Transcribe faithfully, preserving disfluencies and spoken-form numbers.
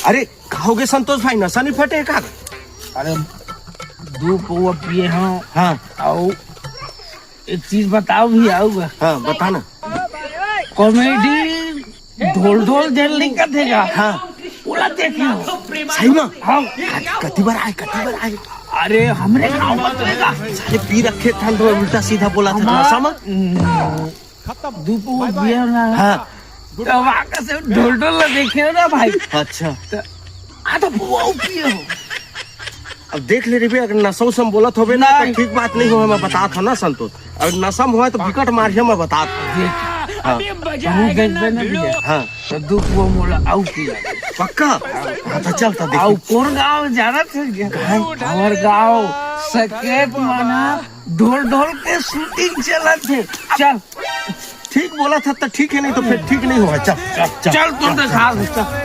अरे, का होगे संतोष भाई, नशा नहीं फटे का? अरे, दू पौवा पिए हंव। हाँ। अउ एक चीज बताओ भी आऊगा। हाँ, बता ना। कॉमेडी ढोल ढोल जेन लिखत हे का? हाँ। ओला देखे हंव। सही में? हाँ। कति बार आए, कति बार आए? अरे, हमरे गांव में तो हे का। साले पी रखे था, तो उल्टा सीधा बोला था, हमार नशा में? दू पौवा पिए हंव ना। हाँ। तो वहाँ का से ढोल ढोल ला देखे हंव ना भाई। अच्छा। तो आधा पौवा पिए हंव। अब देख ले रे बे, अगर नशा उशा में बोलत होबे ना, तो नहीं। ठीक बात नहीं होय, मैं बतात हंव ना संतोष। अगर नशा में होय तो बिकट मारिया, मैं बतात हंव। देख, हाँ। कहूँ देखबे ना भैया, हाँ। तो दू पौवा मोला अउ पिया। पक्का? हाँ, तो चल तो देख। अउ कोन गांव जानत हे? कहाँ? हमर गांव सकेत मना ढोल ढोल के शूटिंग चलत हे। चल। ठीक बोलत हस तो ठीक हे, नहीं तो फिर ठीक नहीं होय। चल, चल, चल। चल, तो दिखा दे, चल।